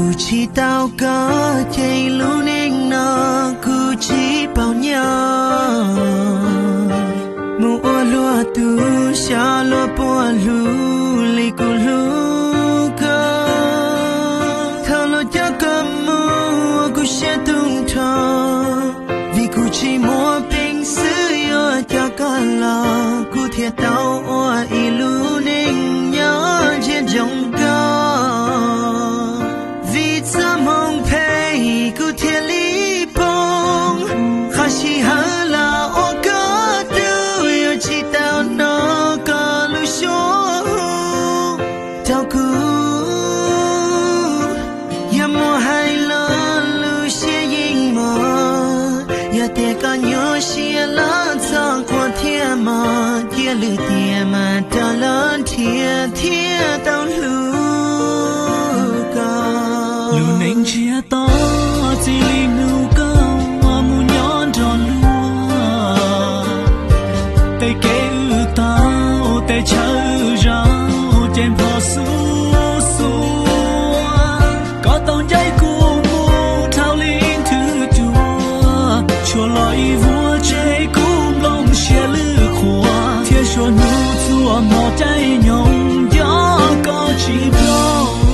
Yus tsis tau koj ces lub neej no kuv tsis paub nyob. Mus ua luag tus xyov luag puas hlub li kuv hlub koj. Thaum luag coj koj mus ua kuv siab tu nrho, vim kuv tsis muaj peev xwm yuav coj koj los, kuv thiaj tau ua ib lub neej nyob ntsia ntsoov koj. Vim txoj hmoo phem kuv thiaj li poob, qhov sij hawm los ua koj tug, yuav tsis tau hnov koj lub suab hu rau kuv. Yog muaj hais los lub siab yeej mos, yog tias koj nyuaj siab los txhob quaj thiab mog, cia lwm tiam mas rov los nrhiav thiaj tau hlub koj. Lub neej ntsiag to txij li hnub koj mus nyob nrog luag, tej kev wb tau, tej chaw wb zaum ces npog xub xuav. Koj tau ncaim kuv mus dhau li nthwv cua, tshuav los ib vuag tseg kuv nplooj siab lwj qhuav, thiab suav hnub txhua hmo caij nyoog nco koj tsis nplooj.